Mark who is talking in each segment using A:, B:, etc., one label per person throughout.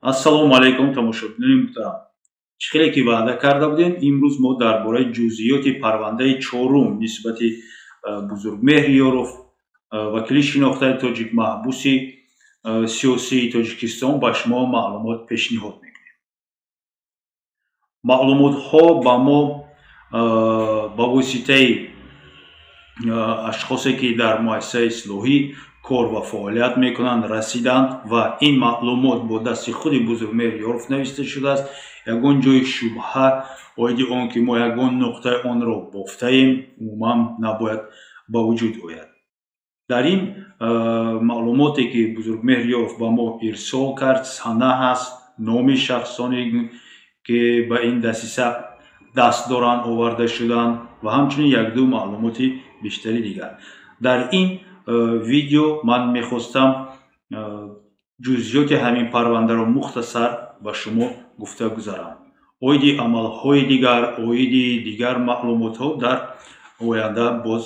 A: Ассалому алайкум, тамошобинони муҳтарам. Чӣ хеле ки ваъда карда будем, имрӯз мо дар бораи ҷузъиёти парвандаи чорум нисбати Бузургмеҳр Ёров, вакили шинохтаи тоҷик, маҳбуси сиёсии Тоҷикистон, ба шумо маълумот пешниҳод мекунем. Маълумотҳо ба мо ба воситаи ашхосе, ки дар муассисаи ислоҳӣ кор ва фаъолият мекунанд, расиданд ва ин маълумот бо дасти худи Бузургмеҳр Ёров нависта шудааст. Ягон ҷои шубҳа оиди он, ки мо ягон нуқтаи онро бофтаем, умуман набояд ба вуҷуд ояд. Дар ин маълумоте, ки Бузургмеҳр Ёров ба мо ирсол кард, сана ҳаст, номи шахсоне, ки ба ин дасиса даст доранд, оварда шуданд ва ҳамчунин якду маълумоти бештари дигар. Дар ин видео ман мехостам ҷузъиёти ҳамин парвандаро мухтасар ба шумо гуфта гузарам. Оиди амалҳои дигар, оиди дигар маълумотҳо дар оянда боз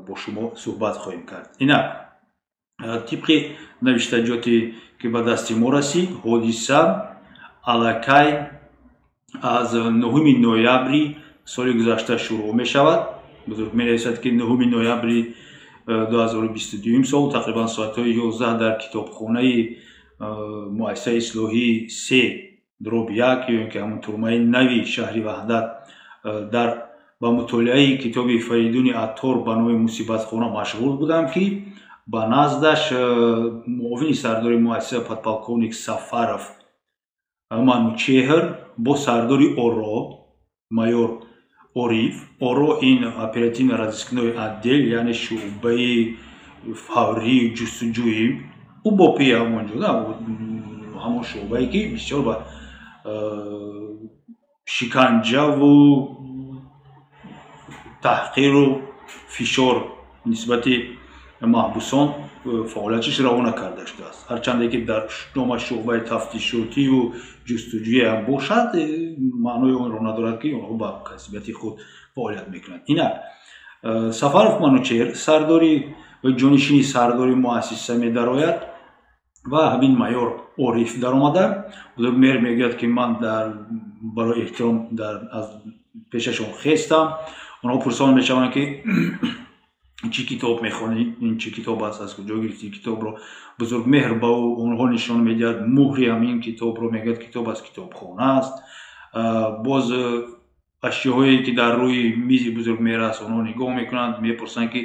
A: бо шумо суҳбат хоҳем кард. Инак, тибқи навиштаҷоте, ки ба дасти мо расид, ҳодиса аллакай аз 9 ноябри соли гузашта шурӯъ мешавад. Бузург менависад, ки 9 ноябри 2022 сол, тақрибан соатҳои 11, дар китобхонаи муассисаи ислоҳии 3/1 ё ин ки ҳамон турмаи нави шаҳри Ваҳдат, дар ба мутолиаи китоби Фаридуни Аттор ба номи «Мусибатхона» машғул будам, ки ба наздаш муовини сардори муассиса, подполковник Сафаров Манучеҳр, бо сардори ОРО, майор Ориф. ОРО ин оперативно-розыскной отдел, яъне шӯъбаи фаврии ҷустуҷӯӣ, УБОПи ҳамонҷо, ҳамон шӯъбае, ки бисёр ба шиканҷаву таҳқиру фишор нисбати маҳбусон фаъолияташ равона карда шудааст. Ҳарчанде ки дар номаш шӯъбаи тафтишотию ҷустуҷӯӣ ҳам бошад, маънои онро надорад, ки онҳо ба касбияти худ фаъолият мекунанд. Инак, Сафаров Манучеҳр, сардори, ҷонишини сардори муассиса, медарояд ва ҳамин майор Ориф даромада. Бузургмеҳр мегӯяд, ки ман дар барои эҳтиром дар аз пешашон хестам. Онҳо пурсон мешаванд, ки чӣ китоб мехонӣ, ин чӣ китоб аст, аз куҷо гирифтӣ китобро? Бузургмеҳр ба ӯ онҳо нишон медиҳад муҳри ҳамин китобро, мегӯяд, китоб аз китобхона аст. Боз ашёҳое, ки дар рӯи мизи Бузургмеҳр аст, онҳо нигоҳ мекунанд, мепурсанд, ки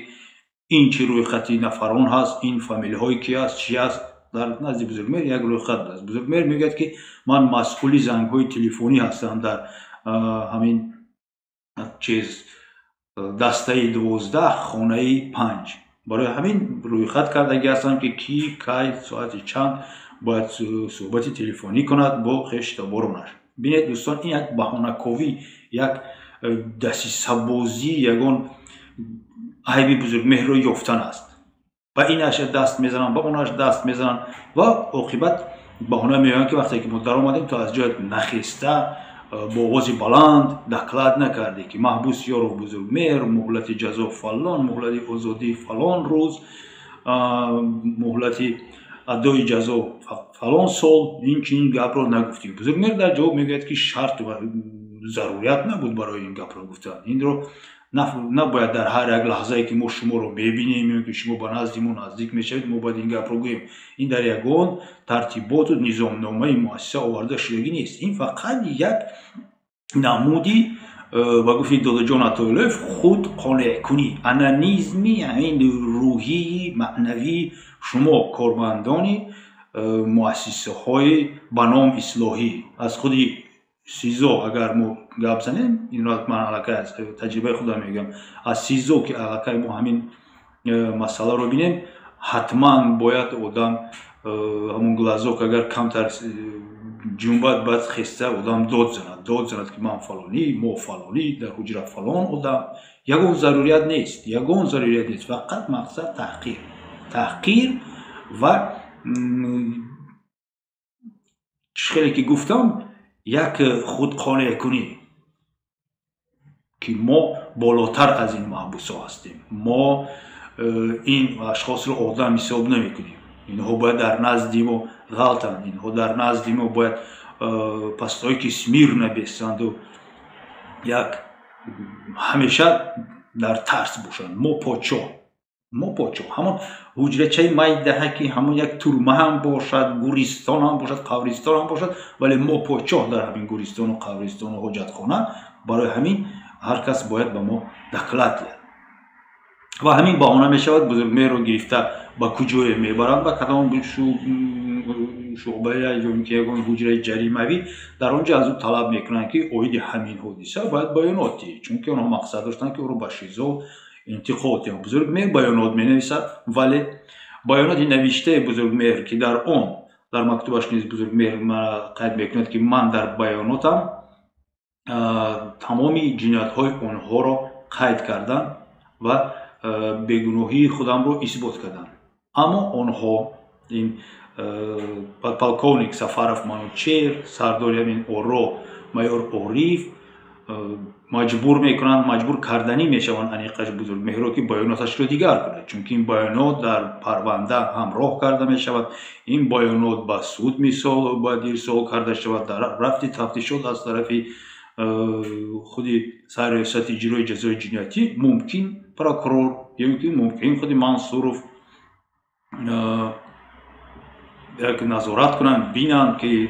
A: ин чӣ рӯйхати нафарон ҳаст, ин фамилияҳои ки аст, чӣ аст? Дар назди Бузургмеҳр як рӯйхат аст. Бузургмеҳр мегӯяд, ки ман масъули зангҳои телефонӣ ҳастам дар ҳамин чиз, дастаи 12, хонаи 5, барои ҳамин рӯйхат кардагӣ ҳастам, ки кӣ, кай, соати чанд бояд суҳбати телефонӣ кунад бо хештаборонаш. Бинед, дӯстон, ин як баҳонаковӣ, як дасисабозӣ, ягон айби Бузургмеҳрро ёфтан аст. Ба инаш даст мезананд, ба онаш даст мезананд ва оқибат баҳона меоянд, ки вақте ки мо даромадем, ту аз ҷоят нахеста бо овози баланд доклад накардӣ, ки маҳбус Ёров Бузургмеҳр, муҳлати ҷазо фалон, муҳлати озодӣ фалон рӯз, муҳлати адои ҷазо фалон сол, ин чунин гапро нагуфтӣ. Бузургмеҳр дар ҷавоб мегӯяд, ки шарт ва зарурият набуд барои ин гапро гуфтан. Инро набояд дар ҳар як лаҳзае, ки мо шуморо мебинем ё ки шумо ба назди мо наздик мешавед, мо бояд ин гапро гӯем. Ин дар ягон тартиботу низомномаи муассиса оварда шудагӣ нест. Ин фақат як намуди, ба гуфти Додаҷон Атоилоев, худ қонеъкунӣ, онанизми ҳамин рӯҳии маънавии шумо, кормандони муассисаҳои ба ном ислоҳӣ. Аз худи СИЗО агар мо гап занем, инро ман аллакай аз таҷрибаи худам мегӯям, аз СИЗО ки аллакай мо ҳамин масъаларо бинем, ҳатман бояд одам ҳамон глазок агар камтар ҷунбад, баъд хеста одам дод занад, дод занад, ки ман фалонӣ, мо фалонӣ, дар ҳуҷра фалон одам. Ягон зарурият нест, ягон зарурият нест, фақат мақсад таҳқир, таҳқир ва, чӣ хеле ки гуфтам, як худқонеъкунӣ, ки мо болотар аз ин маҳбусҳо ҳастем, мо ин ашхосро одам ҳисоб намекунем. Инҳо бояд дар назди мо ғалтанд, инҳо дар назди мо бояд по стойке смирно бестанду як ҳамеша дар тарс бошанд. Мо подшоҳ, мо подшоҳ. Ҳамон ҳуҷрачаи майдаҳа, ки ҳамон як турма ҳам бошад, гӯристон ҳам бошад, қабристон ҳам бошад, вале мо подшоҳ дар ҳамин гӯристону қабристону ҳоҷатхона. Барои ҳамин ҳар кас бояд ба мо доклад диҳад. Ва ҳамин баҳона мешавад, Бузургмеҳрро гирифта ба куҷое мебаранд, ба кадом шӯъбая ё ин ки ягон ҳуҷраи ҷаримавӣ. Дар он ҷо аз ӯ талаб мекунанд, ки оиди ҳамин ҳодиса бояд баёнот диҳӣ, чунки онҳо мақсад доштанд, ки ӯро ба ШИЗО интиқол диҳанд. Бузургмеҳр баёнот менависад, вале баёноти навиштаи Бузургмеҳр, ки дар он, дар мактубаш низ Бузургмеҳр қайд мекунад, ки ман дар баёнотам тамоми ҷиноятҳои онҳоро қайд кардам ва бегуноҳии худамро исбот кардам, аммо онҳо, ин подполковник Сафаров Манучер, сардори ҳамин ОРО майор Ориф, маҷбур мекунанд, маҷбур карданӣ мешаванд аниқаш Бузургмеҳрро, ки баёноташро дигар кунад, чунки ин баёнот дар парванда ҳамроҳ карда мешавад, ин баёнот ба суд мисол бояд ирсол карда шавад. Дар рафти тафтишот аз тарафи худи Сарриёсати иҷрои ҷазои ҷиноятӣ мумкин прокурор ё ки мумкин худи Мансуров як назорат кунанд, бинанд, ки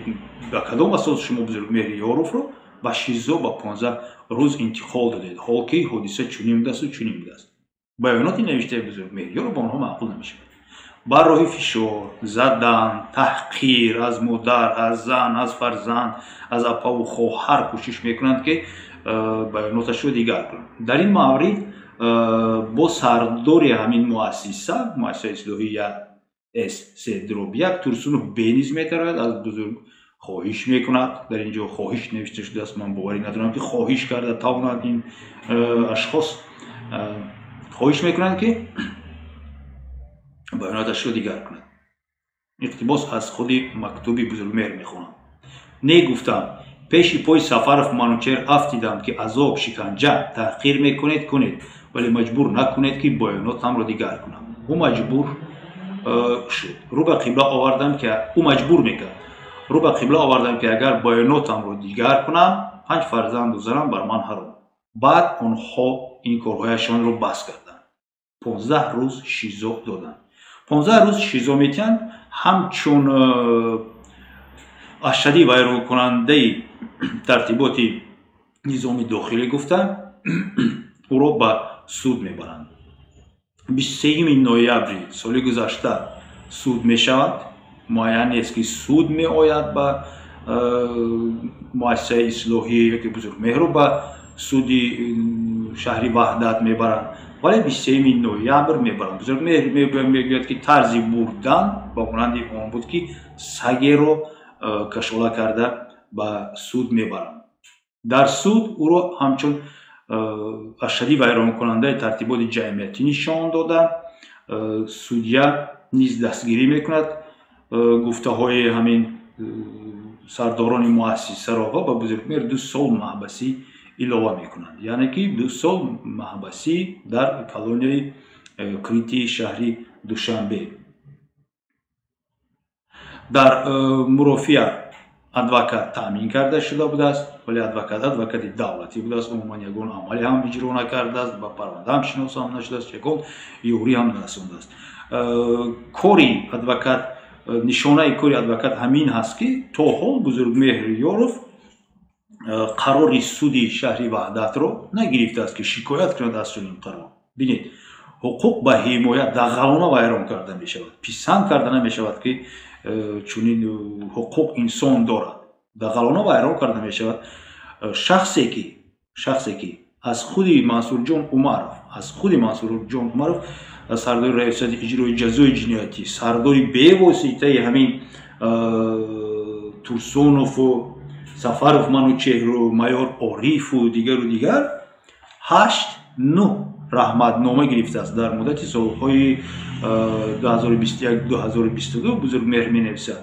A: ба кадом асос шумо Бузургмеҳри Ёровро ба ШИЗО ба 15 рӯз интиқол додед, ҳол ки ҳодиса чунин будасту чунин будааст. Баёноти навиштаи Бузургмеҳр Ёров ба онҳо маъқул намешавад. Бар роҳи фишор, задан, таҳқир аз модар, аз зан, аз фарзанд, аз апаву хоҳар кӯшиш мекунанд, ки баёноташро дигар кунанд. Дар ин маврид бо сардори ҳамин муассиса, муассисаи ислоҳии С3/1, Турсунов бениз метарояд, аз Бузург хоҳиш мекунад. Дар ин ҷо хоҳиш навишта шудааст, ман боварӣ надорам, ки хоҳиш карда тавонад ин ашхос. Хоҳиш мекунанд, ки баёноташро дигар кунад. Иқтибос аз худи мактуби Бузургмеҳр мехонам: «Не, гуфтам, пеши пои Сафаров Манучер афтидам, ки азоб, шиканҷа, таҳқир мекунед, кунед, вале маҷбур накунед, ки баёнотамро дигар кунам. Ӯ маҷбур шуд, рӯ ба қибла овардам, ки ӯ маҷбур мекард, рӯ ба қибла овардам, ки агар баёнотамро дигар кунам, панҷ фарзанду занам бар ман ҳаром». Баъд онҳо ин корҳояшонро бас карданд, 15 рӯз ШИЗО доданд. 15 рӯз ШИЗО метиҳанд, ҳамчун ашаддӣ вайронкунандаи тартиботи низоми дохилӣ гуфта, ӯро ба суд мебаранд. 23 ноябри соли гузашта суд мешавад. Муайян нест, ки суд меояд ба муассисаи ислоҳӣ ёки Бузургмеҳру ба суди шаҳри Ваҳдат мебаранд, вале 23 ноябр мебаранд. Бузургмеҳр мегӯяд, ки тарзи бурдан ба монанди он буд, ки сагеро кашола карда ба суд мебаранд. Дар суд ӯро ҳамчун ашаддӣ вайронкунандаи тартиботи ҷамъиятӣ нишон дода, судья низ дастгирӣ мекунад гуфтаҳои ҳамин сардорони муассисаро ва ба Бузургмеҳр 2 сол маҳбасӣ илова мекунанд, яъне ки 2 сол маҳбасӣ дар колонияи крытый шаҳри Душанбе. Дар мурофиа адвокат таъмин карда шуда будааст, вале адвокат адвокати давлатӣ будааст, умуман ягон амале ҳам иҷро накардааст, ба парванда ҳам шинос ҳам нашудааст, ягон ёрӣ ҳам нарасондааст. Кори адвокат, нишонаи кори адвокат ҳамин ҳаст, ки то ҳол Бузургмеҳр Ёров қарори суди шаҳри Ваҳдатро нагирифтааст, ки шикоят кунад аз чунин қарор. Бинед, ҳуқуқ ба ҳимоя дағалона вайрон карда мешавад, писанд карда намешавад, ки чунин ҳуқуқ инсон дорад, дағалона вайрон карда мешавад. Шахсе ки аз худи Мансурҷон Умаров, аз худи Мансурҷон Умаров, сардори Раёсати иҷрои ҷазои ҷиноятӣ, сардори бевоситаи ҳамин Турсунову Сафаров Манучеҳру майор Орифу дигару дигар, ҳашт нӯҳ раҳматнома гирифтааст дар муддати солҳои 2021, 2022. Бузургмеҳр менависад: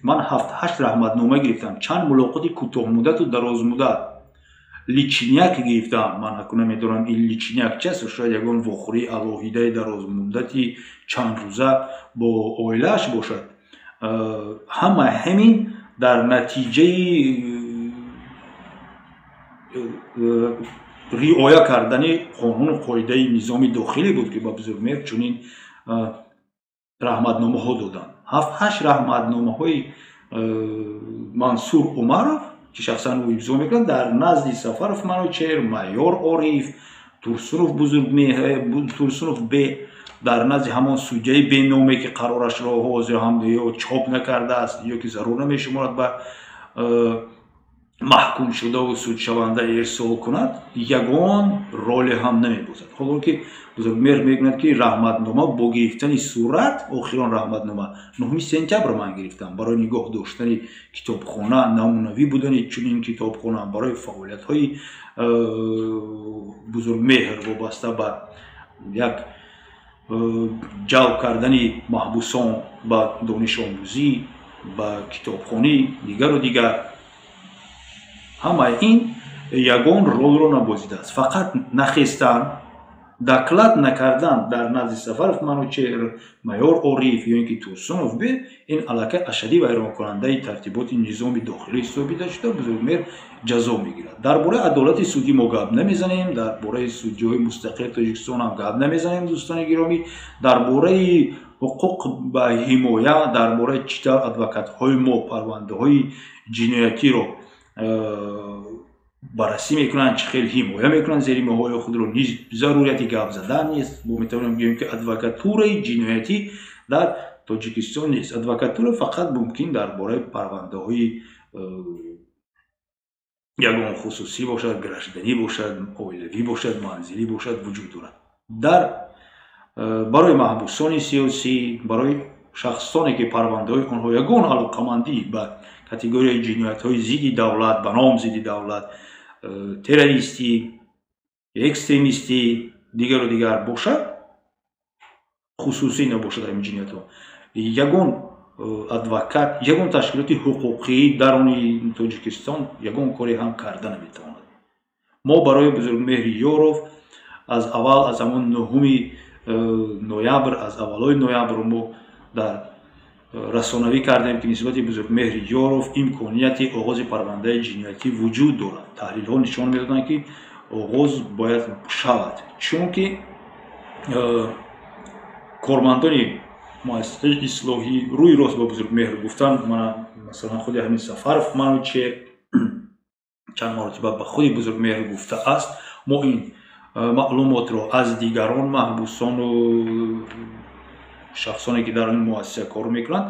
A: «Ман ҳафт ҳашт раҳматнома гирифтам, чанд мулоқоти кӯтоҳмуддату дарозмуддат личиняк гирифтам. Ман акун намедонам, ин личиняк чист, шояд ягон вохӯрии алоҳидаи дарозмуддати чанд рӯза бо оилааш бошад. Ҳама ҳамин дар натиҷаи риоя кардани қонуну қоидаи низоми дохилӣ буд, ки ба Бузургмеҳр чунин раҳматномаҳо доданд. 7-8 раҳматномаҳои Мансур Умаров, ки шахсан ӯ имзо мекунад, дар назди Сафаров Манучеҳр, майор Ориф, Турсунов Бузургмеҳр, Турсунов Б, дар назди ҳамон судяи беноме, ки қарорашро ҳозир ҳам ё чоп накардааст, ё ки зарур намешуморад ба маҳкумшудаву судшаванда ирсол кунад, ягон роле ҳам намебозад. Ҳоло ки Бузургмеҳр мегӯяд, ки раҳматнома бо гирифтани сурат, охирон раҳматнома 9 сентябр ман гирифтам барои нигоҳ доштани китобхона, намунавӣ будани чунин китобхона, барои фаъолиятҳои Бузургмеҳр вобаста ба як ҷалб кардани маҳбусон ба донишомӯзӣ, ба китобхонӣ, дигару дигар. Ҳамаи ин ягон ролро набозидааст. Фақат нахестан, доклад накардан дар назди Сафаров Манучеҳр, майор Ориф ё ин ки Турсунов Б, ин аллакай ашаддӣ вайронкунандаи тартиботи низоми дохилӣ ҳисобида шуда, Бузургмеҳр ҷазо мегирад. Дар бораи адолати судӣ мо гап намезанем, дар бораи судиҳои мустақили Тоҷикистон ҳам гап намезанем, дӯстони гиромӣ. Дар бораи ҳуқуқ ба ҳимоя, дар бораи чӣ тавр адвокатҳои мо парвандаҳои ҷиноятиро баррасӣ мекунанд, чӣ хел ҳимоя мекунанд зеримаҳои худро, низ зарурияти гап задан нест. Мо метавонем гӯем, ки адвокатураи ҷиноятӣ дар Тоҷикистон нест. Адвокатура фақат мумкин дар бораи парвандаҳои ягон хусусӣ бошад, гражданӣ бошад, оилавӣ бошад, манзилӣ бошад, вуҷуд дорад. Дар барои маҳбусони сиёсӣ, барои шахсоне, ки парвандаҳои онҳо ягон алоқамандӣ ба категорияи ҷиноятҳои зидди давлат, ба ном зидди давлат, террористӣ, экстремистӣ, дигару дигар бошад, хусусӣ набошад ҳамин ҷиноятҳо, ягон адвокат, ягон ташкилоти ҳуқуқӣ даруни Тоҷикистон ягон коре ҳам карда наметавонад. Мо барои Бузургмеҳри Ёров аз аввал, аз ҳамон 9 ноябр, аз аввалҳои ноябр мо дар расонавӣ кардем, ки нисбати Бузургмеҳри Ёров имконияти оғози парвандаи ҷиноятӣ вуҷуд дорад. Таҳлилҳо нишон медоданд, ки оғоз бояд шавад, чунки кормандони муассисаи ислоҳӣ рӯи рост ба Бузургмеҳр гуфтанд. Масалан, худи ҳамин Сафаров Манучеҳр чанд маротиба ба худи Бузургмеҳр гуфтааст: мо ин маълумотро аз дигарон маҳбусону шахсоне, ки дар ин муассиса кор мекунанд,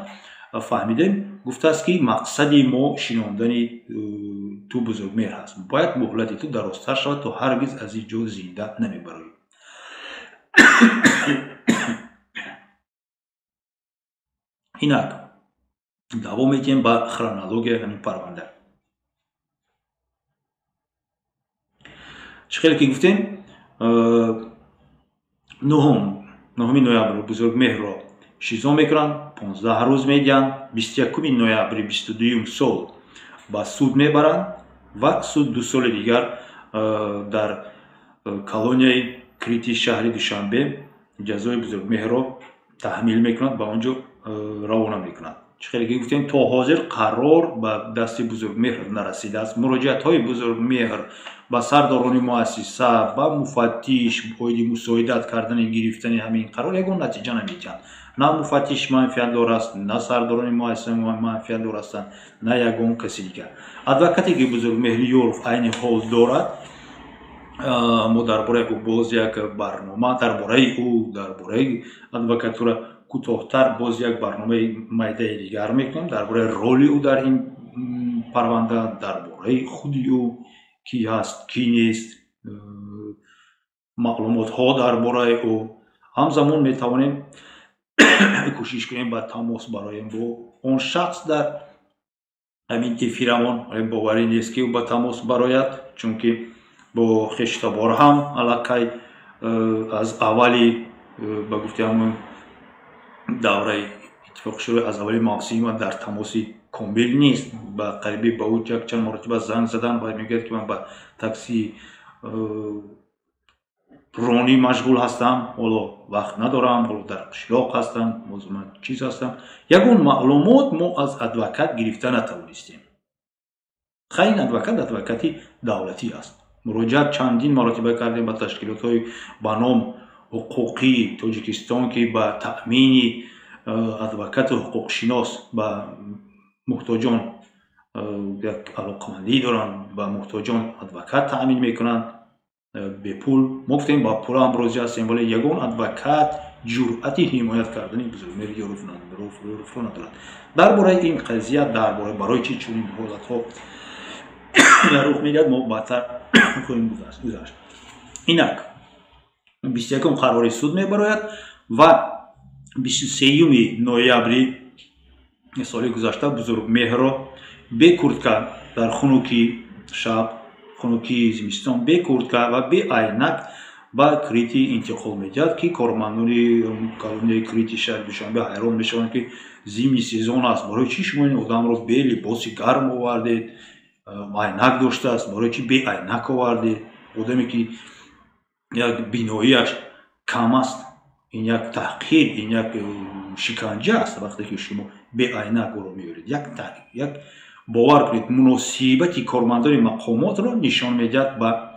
A: фаҳмидем. Гуфтааст, ки мақсади мо шинондани ту Бузургмеҳр ҳаст, бояд муҳлати ту дарозтар шавад, то ҳаргиз аз ин ҷо зинда намебароӣ. Инак давом медиҳем ба хронологияи ҳамин парванда. Чӣ хеле ки гуфтем, 9 ноябр Бузургмеҳрро шизо мекунанд, 15 рӯз медиҳанд, 21 ноябри 22 сол ба суд мебаранд ва суд 2 соли дигар дар колонияи Крити шаҳри Душанбе ҷазои Бузургмеҳрро таҳмил мекунад, ба он ҷо равона мекунад. Чӣ хеле ки гуфтем, то ҳозир қарор ба дасти Бузургмеҳр нарасидааст. Муроҷиатҳои Бузургмеҳр ба сардорони муассиса, ба муфаттиш оиди мусоидат кардани гирифтани ҳамин қарор ягон натиҷа намедиҳанд. На муфаттиш манфиатдор аст, на сардорони муассиса манфиатдор ҳастанд, на ягон каси дигар. Адвокате, ки Бузургмеҳри Ёров айни ҳол дорад, мо дар бораи ӯ боз як барнома, дар бораи ӯ, дар бораи адвокатура кӯтоҳтар боз як барномаи майдаи дигар мекунем, дар бораи роли ӯ дар ин парванда, дар бораи худи ӯ, ки ҳаст, ки нест, маълумотҳо дар бораи ӯ. Ҳамзамон метавонем кӯшиш кунем ба тамос бароем бо он шахс дар ҳамин эфирамон. Боварӣ нест, ки ӯ ба тамос барояд, чунки бо хештабор ҳам аллакай аз аввали, ба гуфти ҳамон давраи Иттифоқи Шӯравӣ аз аввали мавсими дар тамоси комил нест. Ба қариби ба ӯ якчанд маротиба занг задан ва мегӯяд, ки ман ба такси ронӣ машғул ҳастам, ҳоло вақт надорам, ҳоло дар қишлоқ ҳастам, боз ман чиз ҳастам. Ягон маълумот мо аз адвокат гирифта натавонистем. Хай, ин адвокат адвокати давлатӣ аст. Муроҷиат чандин маротиба кардем ба ташкилотҳои ба ном ҳуқуқии Тоҷикистон, ки ба таъмини адвокату ҳуқуқшинос ба муҳтоҷон як алоқамандӣ доранд, ба муҳтоҷон адвокат таъмин мекунанд бепул. Мо гуфтем, ба пулам розӣ ҳастем, вале ягон адвокат ҷуръати ҳимоят кардани Бузургмеҳр Ёровро надорад. Дар бораи ин қазия, дар бораи барои чӣ чунин ҳолатҳо рух медиҳад, мо баъдтар хоҳем гузашт. Инак, 21-ум қарори суд мебарояд ва 23-юми ноябри соли гузашта Бузургмеҳрро бе куртка дар хунукии шаб, хунукии зимистон, бе куртка ва бе айнак ба Крити интиқол медиҳад, ки кормандони колонияи Крити шаҳри Душанбе ҳайрон мешаванд, ки зимний сезон аст, барои чӣ шумо ин одамро бе либоси гарм овардед, айнак доштааст, барои чӣ бе айнак овардед? Одаме ки як биноияш кам аст, ин як таҳқир, ин як шиканҷа аст, вақте ки шумо бе айнак ӯро меоред. Як бовар кунед, муносибати кормандони мақомотро нишон медиҳад ба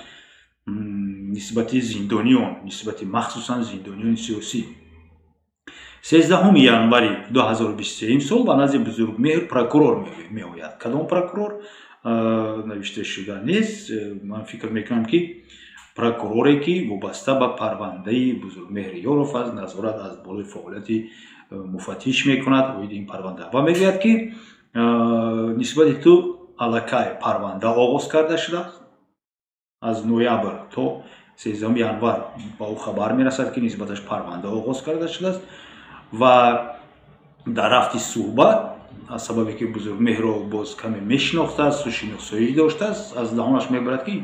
A: нисбати зиндониён, нисбати махсусан зиндониёни сиёсӣ. 13 январи 2023 сол ба назди Бузургмеҳр прокурор меояд. Кадом прокурор, навишта шуда нест. Ман фикр мекунам, ки прокуроре ки вобаста ба парвандаи Бузургмеҳри Ёров аст, назорат аз болои фаъолияти муфаттиш мекунад оиди ин парванда, ва мегӯяд, ки нисбати ту аллакай парванда оғоз карда шудааст. Аз ноябр то 13 январ ба ӯ хабар мерасад, ки нисбаташ парванда оғоз карда шудааст. Ва дар рафти суҳбат, аз сабабе ки Бузургмеҳрро боз каме мешинохтааст, шиносоӣ доштааст, аз даҳонаш мебарад, ки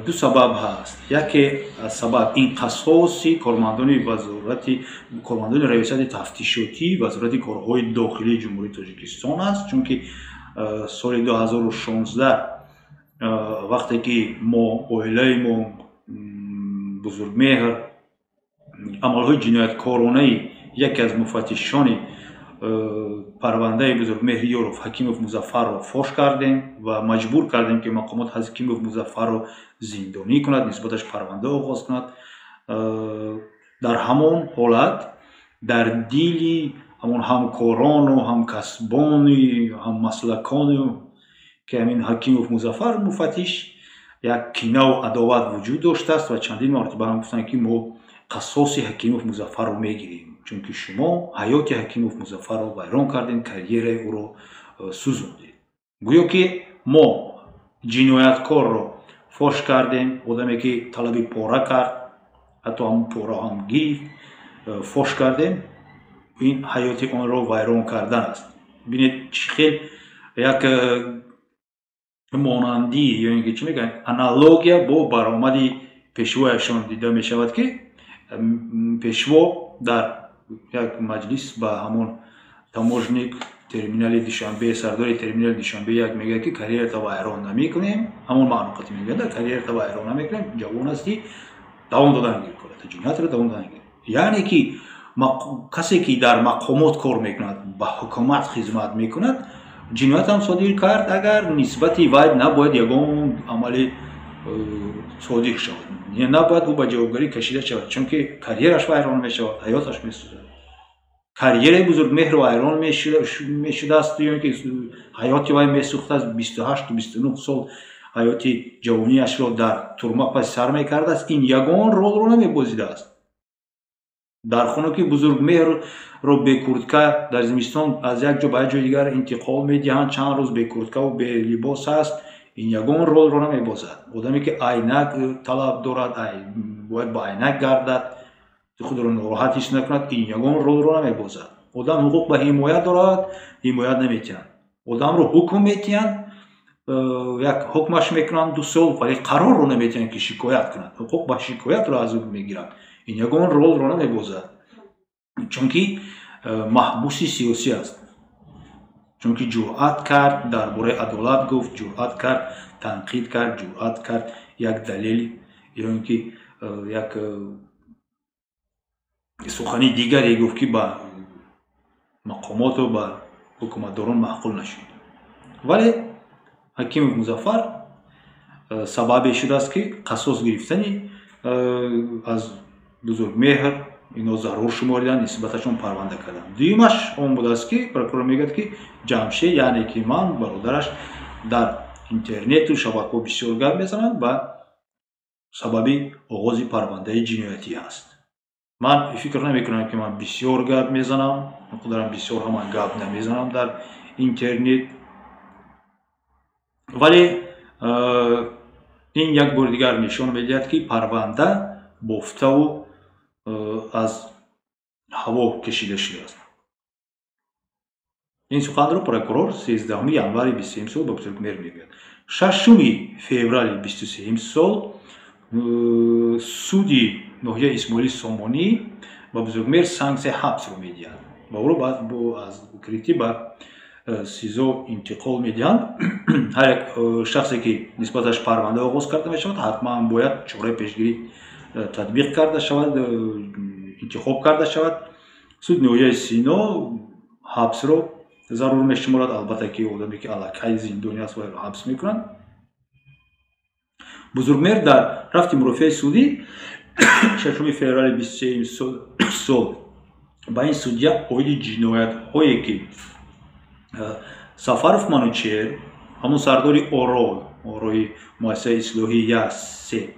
A: ду сабаб ҳаст. Яке аз сабаб ин қасоси кормандони вазорати, кормандони раёсати тафтишотии Вазорати корҳои дохилии Ҷумҳурии Тоҷикистон аст, чунки соли 2016, вақте ки мо, оилаи мо, Бузургмеҳр, амалҳои ҷинояткоронаи яке аз муфаттишони парвандаи Бузургмеҳри Ёров, Ҳакимов Музаффарро фош кардем ва маҷбур кардем, ки мақомот Ҳакимов Музаффарро зиндонӣ кунад, нисбаташ парванда оғоз кунад, дар ҳамон ҳолат дар дили ҳамон ҳамкорону ҳамкасбони ҳаммаслакону, ки ҳамин Ҳакимов Музаффар муфаттиш, як кинаву адоват вуҷуд доштааст ва чандин маротиба ҳам гуфтанд, ки мо қасоси Ҳакимов Музаффарро мегирем, чунки шумо ҳаёти Ҳакимов Музаффарро вайрон кардем, карьераи ӯро сӯзондед. Гӯё ки мо ҷинояткорро фош кардем, одаме ки талаби пора кард, ҳатто ҳамон пора ҳам гирифт, фош кардем, ин ҳаёти онро вайрон кардан аст. Бинед, чӣ хел як монандӣ ё ин ки чӣ мегӯянд, аналогия бо баромади пешвояшон дида мешавад, ки пешво дар як маҷлис ба ҳамон таможник терминали Душанбе, сардори терминали Душанбе як мегӯяд, ки карьерата вайрон намекунем. Ҳамон маъноқати мегӯяд: карьерата вайрон намекунем, ҷавон ҳастӣ, давом додан гир кората, ҷиноятро давом додан гир. Яъне ки касе ки дар мақомот кор мекунад, ба ҳукумат хизмат мекунад, ҷиноятам содир кард агар, нисбати вай набояд ягон амали содир шавад, набояд ӯ ба ҷавобгарӣ кашида шавад, чунки карьераш вайрон мешавад, ҳаёташ месӯзад. Карьераи Бузургмеҳр вайрон мешудааст ё ин ки ҳаёти вай месӯхтааст, 28-29 сол ҳаёти ҷавонияшро дар турма паси сар мекардааст, ин ягон ролро намебозидааст. Дар хона ки Бузургмеҳрро бе куртка дар зимистон аз як ҷо ба як ҷои дигар интиқол медиҳанд, чанд рӯз бе курткаву бе либос аст, ин ягон ролро намебозад. Одаме ки айнак талаб дорад, бояд ба айнак гардад, худро нороҳат ҳис накунад, ин ягон ролро намебозад. Одам ҳуқуқ ба ҳимоят дорад, ҳимоят наметиҳанд. Одамро ҳукм метиҳанд, як ҳукмаш мекунанд 2 сол, вале қарорро наметиҳанд, ки шикоят кунад. Ҳуқуқ ба шикоятро аз ӯ мегиранд. Ин ягон ролро намебозад, чунки Маҳбуси сиёсӣ аст, чунки ҷуръат кард, дар бораи адолат гуфт, ҷуръат кард, танқид кард, ҷуръат кард, як далел ё ин ки як сухани дигаре гуфт, ки ба мақомоту ба ҳукуматдорон маъқул нашуд. Вале Ҳакимов Музаффар сабабе шудааст, ки қасос гирифтани аз Бузургмеҳр ино зарур шумориданд, нисбаташон парванда карданд. Дуюмаш он будааст, ки прокурор мегӯяд, ки Ҷамшед, яъне ки ман, бародараш, дар интернету шабакаҳо бисёр гап мезанад ва сабаби оғози парвандаи ҷиноятӣ аст. Ман фикр намекунам, ки ман бисёр гап мезанам, он бисёр ҳама гап намезанам дар интернет, вале ин як бори дигар нишон медиҳад, ки парванда бофтаву аз ҳаво кашида шудааст. Ин суханро прокурор 13 январи 23 сол ба Бузургмеҳр мегӯяд. 6 феврали 23 сол суди ноҳияи Исмоили Сомонӣ ба Бузургмеҳр санксияи ҳабсро медиҳад ва ӯро баъд аз крити ба СИЗО интиқол медиҳанд. Ҳар як шахсе, ки нисбаташ парванда оғоз карда мешавад, ҳатман бояд чораи пешгирӣ татбиқ карда шавад, интихоб карда шавад. Суд ноҳияи Сино ҳабсро зарур мешуморад. Албатта, ки одаме, ки аллакай зиндонӣ аст, вайро ҳабс мекунанд. Бузургмеҳр дар рафти мурофиаи судӣ 6 феврали 23 сол ба ин судья оиди ҷиноятҳое, ки Сафаров Манучер, ҳамон сардори ОРО, ОРОи муассисаи ислоҳӣ я се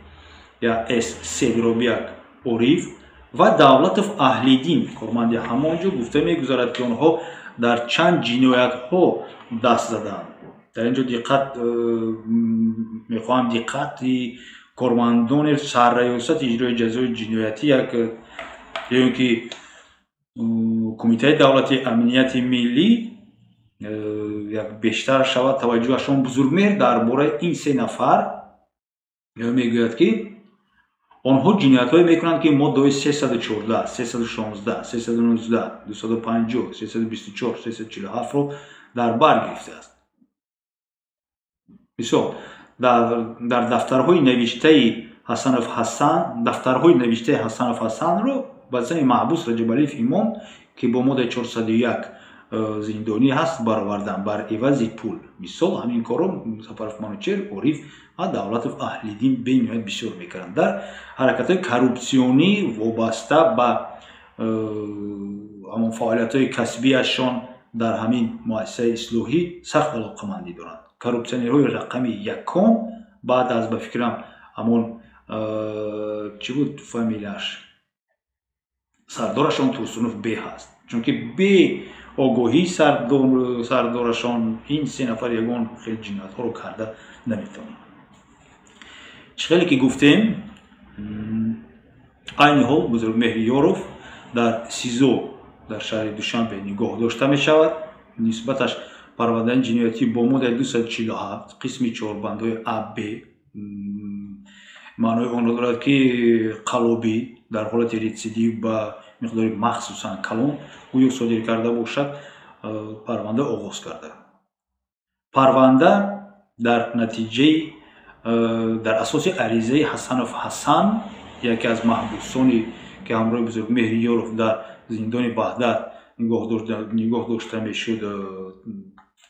A: я с се дроби як, Ориф ва Давлатов Аҳлиддин, корманди ҳамон ҷо, гуфта мегузарад, ки онҳо дар чанд ҷиноятҳо даст заданд. Дар ин ҷо диққат мехоҳам, диққати кормандони Сарраёсати иҷрои ҷазои ҷиноятӣ як ё ин ки Кумитаи давлатии амнияти миллӣ як бештар шавад таваҷҷӯҳашон. Бузургмеҳр дар бораи ин се нафар мегӯяд, ки онҳо ҷиноятҳое мекунанд, ки моддаҳои 314, 316, 319, 250, 324, 347-ро дар бар гирифтааст. Мисол, дар дафтарҳои навиштаи Ҳасанов Ҳасан, дафтарҳои навиштаи Ҳасанов Ҳасанро ба зани маҳбус Раҷабалиев Имом, ки бо моддаи 401 зиндонӣ ҳаст, баровардан бар ивази пул. Мисол, ҳамин корро Сафаров Манучер, Ориф ва Давлатов Аҳлиддин бениҳоят бисёр мекарданд. Дар ҳаракатҳои коррупсионӣ вобаста ба ҳамон фаъолиятҳои касбиашон дар ҳамин муассисаи ислоҳӣ сахт алоқамандӣ доранд. Коррупсионерҳои рақами якум баъд аз, ба фикрам, ҳамон чӣ буд фамилияш, сардорашон Турсунов бе ҳаст, чунки бе огоҳии сардорашон ин се нафар ягон хел ҷиноятҳоро карда наметавонанд. Чӣ хеле ки гуфтем, айни ҳол Бузургмеҳри Ёров дар СИЗО дар шаҳри Душанбе нигоҳ дошта мешавад. Нисбаташ парвандаи ҷиноятӣ бо моддаи 247 қисми 4 бандҳои а, б, маънои онро дорад, ки қаллобӣ дар ҳолати рецидив ба миқдори махсусан калон гӯё содир карда бошад, парванда оғоз карда. Парванда дар натиҷаи, дар асоси аризаи Ҳасанов Ҳасан, яке аз маҳбусоне, ки ҳамроҳи Бузургмеҳри Ёров дар зиндони Ваҳдат нигоҳ дошта мешуд,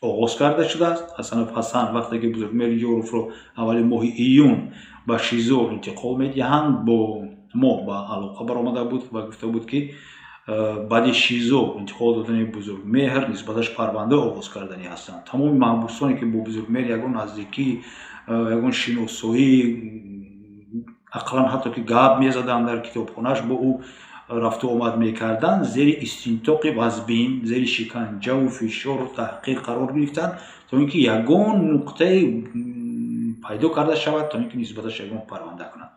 A: оғоз карда шудааст. Ҳасанов Ҳасан вақте ки Бузургмеҳри Ёровро аввали моҳи июн ба ШИЗО интиқол медиҳанд, бо мо ба алоқа баромада буд ва гуфта буд, ки баъди ШИЗО интиқол додани Бузургмеҳр нисбаташ парванда оғоз карданӣ ҳастанд. Тамоми маҳбусоне, ки бо Бузургмеҳр ягон наздикӣ, ягон шиносоӣ, ақаллан ҳатто ки гап мезаданд, дар китобхонааш бо ӯ рафту омад мекарданд, зери истинтоқи вазбин, зери шиканҷаву фишору таҳқир қарор гирифтанд, то ин ки ягон нуқтае пайдо карда шавад, то ин ки нисбаташ ягон парванда кунанд.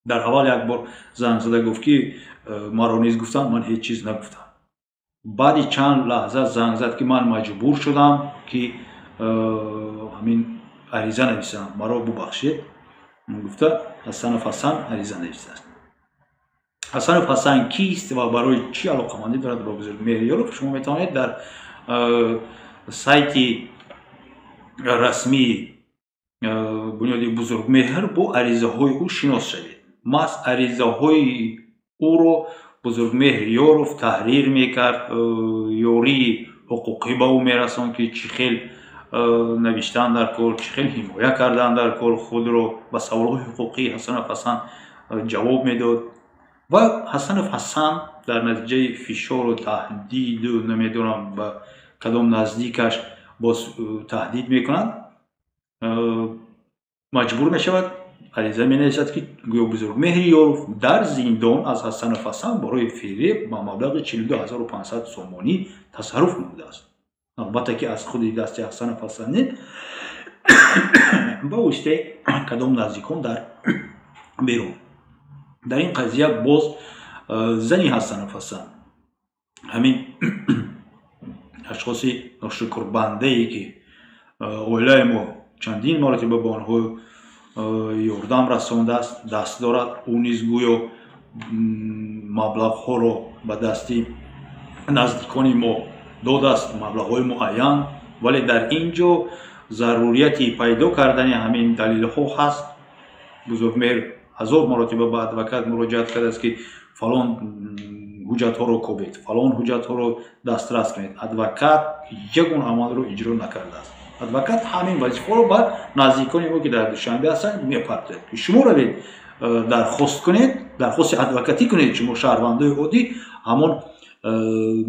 A: Дар аввал як бор занг зада гуфт, ки маро низ гуфтанд, ман ҳеҷ чиз нагуфтам. Баъди чанд лаҳза занг зад, ки ман маҷбур шудам, ки ҳамин ариза нависам, маро бубахшед, гуфта Ҳасанов Ҳасан ариза нависааст. Ҳасанов Ҳасан кист ва барои чӣ алоқамандӣ дорад бо Бузургмеҳр Ёров, шумо метавонед дар сайти расмии Бунёди Бузургмеҳр бо аризаҳои ӯ шинос шавед. Маҳз аризаҳои ӯро Бузургмеҳр Ёров таҳрир мекард, ёрии ҳуқуқӣ ба ӯ мерасонд, ки чӣ хел навиштан дар кор, чӣ хел ҳимоя кардан дар кор худро. Ба саволҳои ҳуқуқии Ҳасанов Ҳасан ҷавоб медод ва Ҳасанов Ҳасан дар натиҷаи фишору таҳдиду намедонам ба кадом наздикаш боз таҳдид мекунанд, маҷбур мешавад, ариза менависад, ки гӯё Бузургмеҳри Ёров дар зиндон аз Ҳасанов Ҳасан барои фиреб ба маблағи 42 500 сомонӣ тасарруф намудааст. Албатта, ки аз худи дасти Ҳасанов Ҳасан не, ба воситаи кадом наздикон дар берун. Дар ин қазия боз зани Ҳасанов Ҳасан, ҳамин ашхоси ношукрбандае, ки оилаи мо чандин маротиба ба онҳо ёрдам расондааст, даст дорад. Ӯ низ гӯё маблағҳоро ба дасти наздикони мо додааст, маблағҳои муайян. Вале дар ин ҷо зарурияти пайдо кардани ҳамин далелҳо ҳаст. Бузургмеҳр ҳазор маротиба ба адвокат муроҷиат кардааст, ки фалон ҳуҷҷатҳоро кобед, фалон ҳуҷҷатҳоро дастрас кунед. Адвокат ягон амалро иҷро накардааст. Адвокат ҳамин вазифаро ба наздикони мо, ки дар Душанбе ҳастанд, мепартояд, ки шумо равед, дархост кунед, дархости адвокатӣ кунед. Шумо, шаҳрвандои оддӣ, ҳамон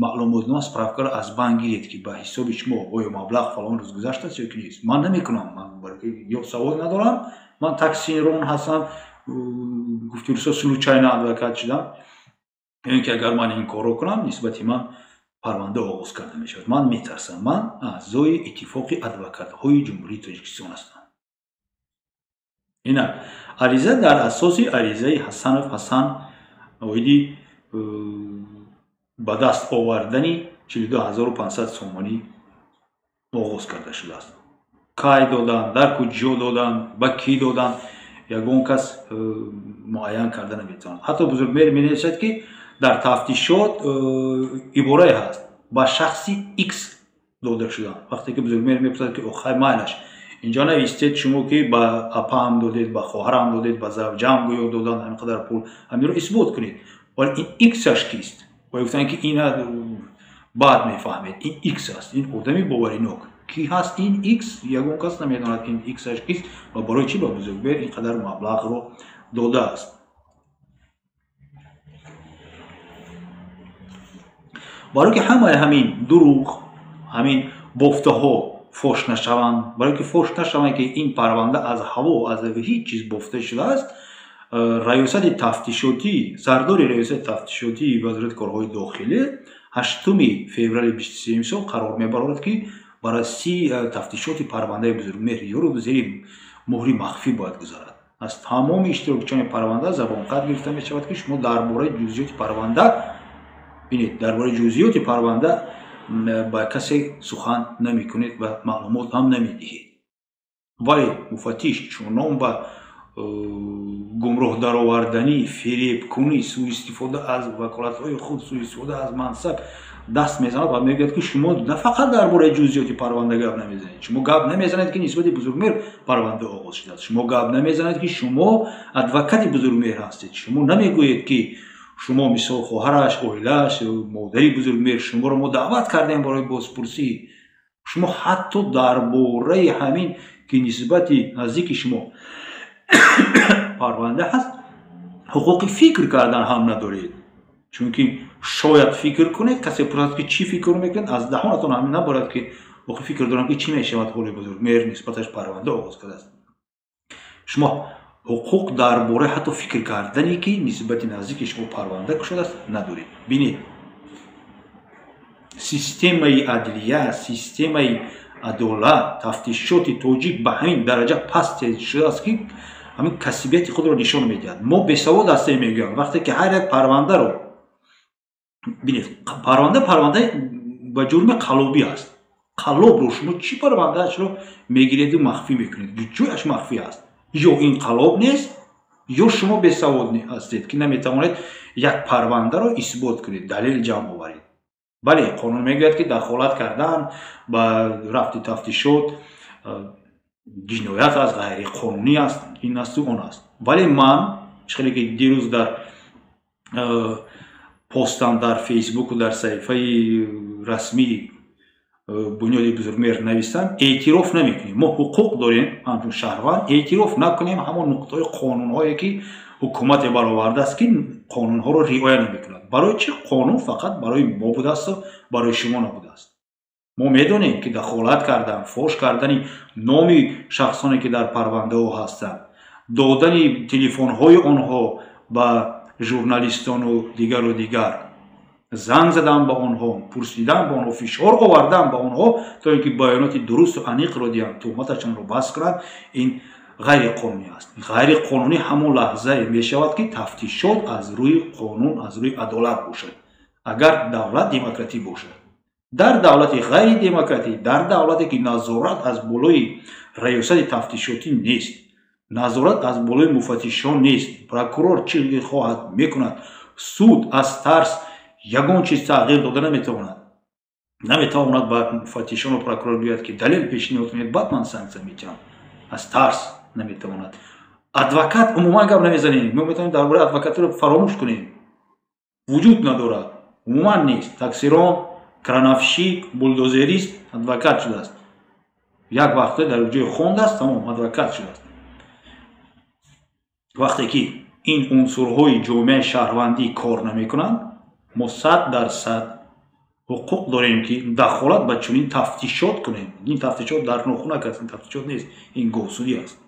A: маълумотнома, справкаро аз банк гиред, ки ба ҳисоби шумо оё маблағ фалон рӯз гузаштааст ё ки нест. Ман намекунам, ман ё савод надорам, ман таксирон ҳастам, гуфти русо, случайно адвокат шудам, ё ин ки агар ман ин корро кунам, нисбати ман парванда оғоз карда мешавад. Ман метарсам. Ман аъзои Иттифоқи адвокатҳои Ҷумҳурии Тоҷикистон ҳастам. Инак, ариза дар асоси аризаи Ҳасанов Ҳасан оиди ба даст овардани 42 500 сомонӣ оғоз карда шудааст. Кай доданд, дар куҷо доданд, ба кӣ доданд, ягон кас муайян карда наметавонад. Ҳатто Бузургмеҳр менависад, ки дар тафтишот иборае ҳаст: ба шахси Икс дода шуданд. Вақте ки Бузургмеҳр мепурсад, ки охай, майлаш, инҷо навистед шумо, ки ба апаам додед, ба хоҳарам додед, ба завҷаам гӯё доданд ҳамин қадар пул, ҳаминро исбот кунед, вале ин иксаш кист? Ва гуфтанд, ки ина баъд мефаҳмед, ин икс аст, ин одами боваринок. Кӣ ҳаст ин икс? Ягон кас намедонад, ин иксаш кист ва барои чӣ ба Бузургмеҳр ин қадар маблағро додааст. Барое ки ҳамаи ҳамин дурӯғ, ҳамин бофтаҳо фош нашаванд, барое ки фош нашаванд, ки ин парванда аз ҳаво, аз ҳеҷ чиз бофта шудааст, раёсати тафтишотӣ, сардори раёсати тафтишотии Вазорати корҳои дохилӣ 8 феврали 23-юми сол қарор мебарорад, ки баррасии тафтишоти парвандаи Бузургмеҳри Ёров зери муҳри махфӣ бояд гузарад. Аз тамоми иштирокчиёни парванда забонқат гирифта мешавад, ки шумо дар бораи ҷузъиёти парванда, бинед, дар бораи ҷузъиёти парванда ба касе сухан намекунед ва маълумот ҳам намедиҳед. Вале муфаттиш чунон ба гумроҳ дароварданӣ, фиребкунӣ, сӯистифода аз ваколатҳои худ, сӯистифода аз мансаб даст мезанад ва мегӯяд, ки шумо на фақат дар бораи ҷузъиёти парванда гап намезанед, шумо гап намезанед, ки нисбати Бузургмеҳр парванда оғоз шудааст, шумо гап намезанед, ки шумо адвокати Бузургмеҳр ҳастед, шумо намегӯед, ки шумо, мисол, хоҳараш, оилааш, модари Бузургмеҳр, шуморо мо даъват кардем барои бозпурсӣ. Шумо ҳатто дар бораи ҳамин, ки нисбати наздики шумо парванда ҳаст, ҳуқуқи фикр кардан ҳам надоред, чунки шояд фикр кунед, касе пурсад, ки чӣ фикр мекунед, аз даҳонатон ҳамин наборад, ки охи, фикр дорам, ки чӣ мешавад ҳоли Бузургмеҳр, нисбаташ парванда оғоз кардааст. Шумо ҳуқуқ дар бораи ҳатто фикр кардане, ки нисбати наздики шумо парванда кушодааст, надоред. Бинед, системаи адлия, системаи адолат, тафтишоти тоҷик ба ҳамин дараҷа паст шудааст, ки ҳамин касбияти худро нишон медиҳад. Мо бесавод ҳастем, мегӯям. Вақте ки ҳар як парвандаро бинед, парванда ба ҷурми қаллобӣ аст. Қаллобро шумо чӣ парвандаашро мегиреду махфӣ мекунед? Ҷояш махфӣ аст. Ё ин қаллоб нест, Ё шумо бесавод ҳастед, ки наметавонед як парвандаро исбот кунед, далел ҷамъ оваред. Бале, қонун мегӯяд, ки дахолат кардан ба рафти тафтишот ҷиноят аст, ғайриқонунӣ аст, ин асту он аст. Вале ман чӣ хеле ки дирӯз дар постам дар Фейсбуку дар саҳифаи расмии Бунёди Бузургмеҳр навистам, эътироф намекунем. Мо ҳуқуқ дорем ҳамчун шаҳрванд эътироф накунем ҳамон нуқтаҳои қонунҳое, ки ҳукумате баровардааст, ки қонунҳоро риоя намекунад. Барои чӣ қонун фақат барои мо будаасту барои шумо набудааст? Мо медонем, ки дахолат кардан, фош кардани номи шахсоне, ки дар парвандаҳо ҳастанд, додани телефонҳои онҳо ба журналистону дигару дигар, занг задан ба онҳо, пурсидан ба онҳо, фишор овардан ба онҳо, то ин ки баёноти дурусту аниқро диҳанд, туҳматашонро бас кунанд, ин ғайриқонунӣ аст. Ғайриқонунӣ ҳамон лаҳзае мешавад, ки тафтишот аз рӯи қонун, аз рӯи адолат бошад, агар давлат демократӣ бошад. Дар давлати ғайридемократӣ, дар давлате, ки назорат аз болои раёсати тафтишотӣ нест, назорат аз болои муфаттишон нест, прокурор чӣ хоҳад мекунад, суд аз тарс ягон чиз тағйир дода наметавонад, наметавонад ба муфаттишону прокурор гӯяд, ки далел пешниҳод кунед, баъд ман санксия метиҳам. Аз тарс наметавонад. Адвокат умуман гап намезанем, мо метавонем дар бораи адвокатура фаромӯш кунем, вуҷуд надорад, умуман нест. Таксирон, крановщик, булдозерист адвокат шудааст. Як вақте дар ҷои хондааст, тамом, адвокат шудааст. Вақте ки ин унсурҳои ҷомеаи шаҳрвандӣ кор намекунанд, мо 100% ҳуқуқ дорем, ки дахолат ба чунин тафтишот кунем. Ин тафтишот дар нохунак аст, ин тафтишот нест, ин говсудӣ аст.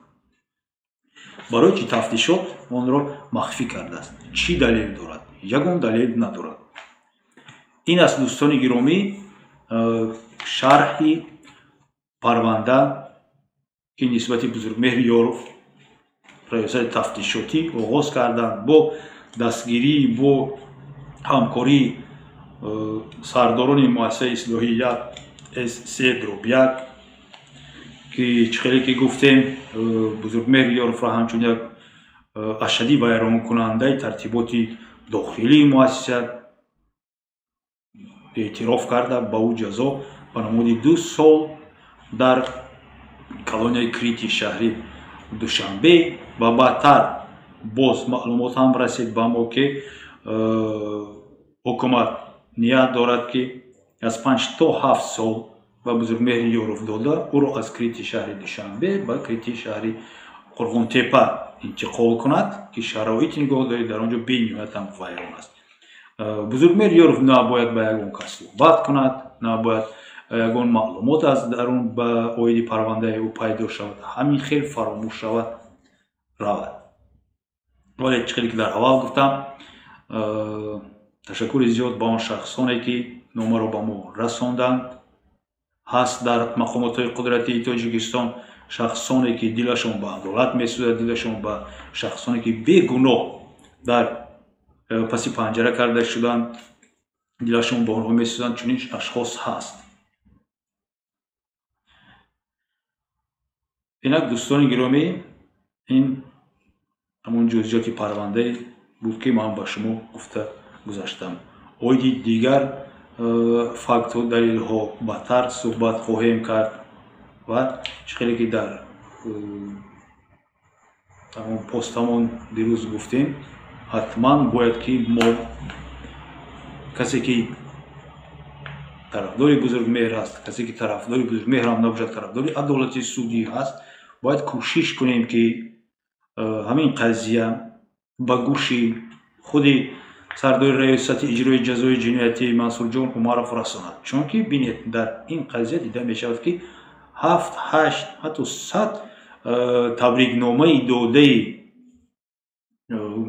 A: Барои чӣ тафтишот онро махфӣ кардааст? Чӣ далел дорад? Ягон далел надорад. Ин аст, дӯстони гиромӣ, шарҳи парванда, ки нисбати Бузургмеҳри Ёров раёсати тафтишотӣ оғоз карданд бо дастгирӣ, бо ҳамкории сардорони муассисаи ислоҳии 1 С 3/1, ки чӣ хеле ки гуфтем, Бузургмеҳри Ёровро ҳамчун як ашаддӣ вайронкунандаи тартиботи дохилии муассиса эътироф карда, ба ӯ ҷазо ба намуди 2 сол дар колонияи Крити шаҳри Душанбе. Ва баъдтар боз маълумот ҳам расид ба мо, ки ҳукумат ният дорад, ки аз 5 то 7 сол ба Бузургмеҳри Ёров дода, ӯро аз Крити шаҳри Душанбе ба Крити шаҳри Қурғонтепа интиқол кунад, ки шароити нигоҳдорӣ дар он ҷо бениҳоят ҳам вайрон аст. Бузургмеҳр Ёров набояд ба ягон кас суҳбат кунад, набояд ягон маълумот аз дарун ба оиди парвандаи ӯ пайдо шавад, ҳамин хел фаромӯш шавад, равад. Вале чӣ хеле ки дар аввал гуфтам, ташаккури зиёд ба он шахсоне, ки номаро ба мо расонданд. Ҳаст дар мақомотҳои қудратии Тоҷикистон шахсоне, ки дилашон ба адолат месӯзад, дилашон ба шахсоне, ки бегуноҳ дар паси панҷара карда шуданд, дилашон ба онҳо месӯзанд. Чунин ашхос ҳаст. Инак, дӯстони гиромӣ, ин ҳамон ҷузъиёти парвандае буд, ки ман ба шумо гуфта гузаштам. Оиди дигар фактҳу далелҳо баъдтар суҳбат хоҳем кард ва чӣ хеле ки дар ҳамон постамон дирӯз гуфтем, ҳатман бояд, ки мо касе, ки тарафдори Бузургмеҳр аст, касе, ки тарафдори Бузургмеҳр ҳам набошад, тарафдори адолати судӣ ҳаст, бояд кӯшиш кунем, ки ҳамин қазия ба гӯши худи сардори раёсати иҷрои ҷазои ҷиноятӣ Мансурҷон Умаров расонад. Чунки бинед, дар ин қазия дида мешавад, ки 7, 8, ҳатто 100 табрикномаи додаи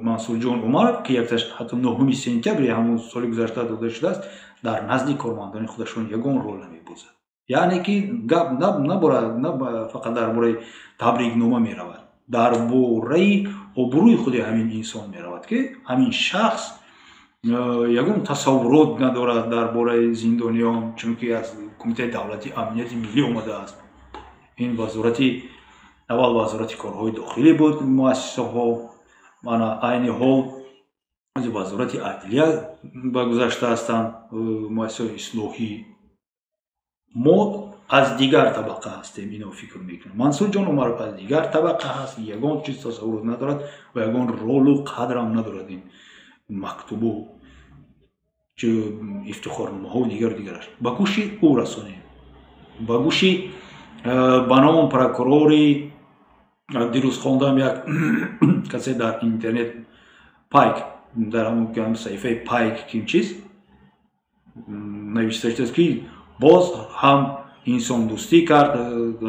A: Мансурҷон Умаров, ки якташ ҳатто 9 сентябри ҳамон соли гузашта дода шудааст, дар назди кормандони худашон ягон рол намебозад. Яъне ки гап на фақат дар бораи табрикнома меравад, дар бораи обрӯи худи ҳамин инсон меравад, ки ҳамин шахс ягон тасаввурот надорад дар бораи зиндониён, чунки аз Кумитаи давлатии амнияти миллӣ омадааст. Ин вазорати аввал вазорати корҳои дохилӣ буд, муассисаҳо Мана, айни ҳол Вазорати адлия ба гузашта ҳастанд, муассисаҳои ислоҳӣ. Мо аз дигар табақа ҳастем, ино фикр мекунам. Мансурҷон Умаров аз дигар табақа ҳаст, ягон чиз тасаввурот надорад ва ягон ролу қадрам надорад. Ин мактубу ифтихорномаҳову дигару дигараш ба гӯши ӯ расонем, ба гӯши ба ном прокурори. Дирӯз хондам, як касе дар интернет, Пайк, дар ҳамон саҳифаи Пайк ким чиз навишта шудааст, ки боз ҳам инсондӯстӣ кард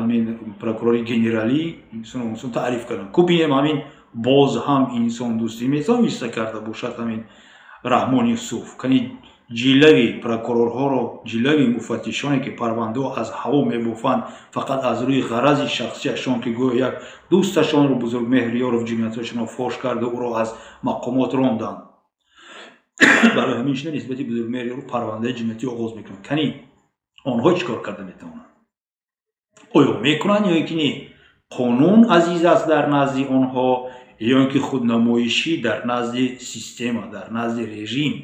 A: ҳамин прокурори генералӣ. Инсон таъриф кардам ку, бинем, ҳамин боз ҳам инсондӯстӣ метавониста карда бошад ҳамин Раҳмон Юсуф. Кани ҷилави прокурорҳоро, ҷилави муфаттишоне, ки парвандаҳо аз ҳаво мебофанд, фақат аз рӯи ғарази шахсиашон, ки гӯё як дӯсташонро, Бузургмеҳр Ёров, ҷиноятҳояшонро фош карда, ӯро аз мақомот ронданд, барои ҳамин шуда нисбати Бузургмеҳр Ёров парвандаи ҷиноятӣ оғоз мекунанд. Кани онҳо чӣ кор карда метавонанд? Оё мекунанд ё ки не? Қонун азиз аст дар назди онҳо ё ин ки худнамоишӣ дар назди система, дар назди режим,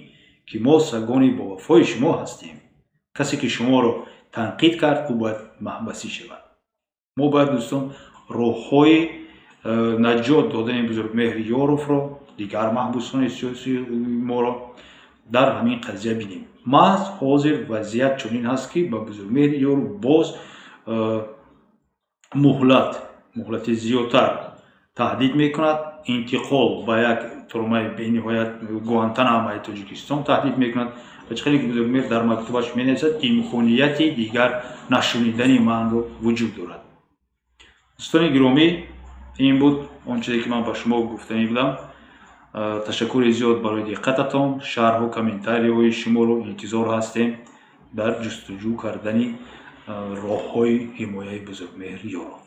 A: ки мо сагони бовафои шумо ҳастем, касе ки шуморо танқид кард, ӯ бояд маҳбасӣ шавад? Мо бояд, дӯстон, роҳҳои наҷот додани Бузургмеҳри Ёровро, дигар маҳбусони сиёсии моро дар ҳамин қазия бинем. Маҳз ҳозир вазъият чунин ҳаст, ки ба Бузургмеҳри Ёров боз муҳлати зиёдтар таҳдид мекунад, интиқол ба як турмаи бениҳоят, Гуантанамаи Тоҷикистон таҳдид мекунад. Ва чӣ хеле ки Бузургмеҳр дар мактубаш менависад, имконияти дигар нашуниданӣ манро вуҷуд дорад. Дӯстони гиромӣ, ин буд он чизе, ки ман ба шумо гуфтанӣ будам. Ташаккури зиёд барои диққататон. Шарҳу комментарияҳои шуморо интизор ҳастем дар ҷустуҷӯ кардани роҳҳои ҳимояи Бузургмеҳр Ёров.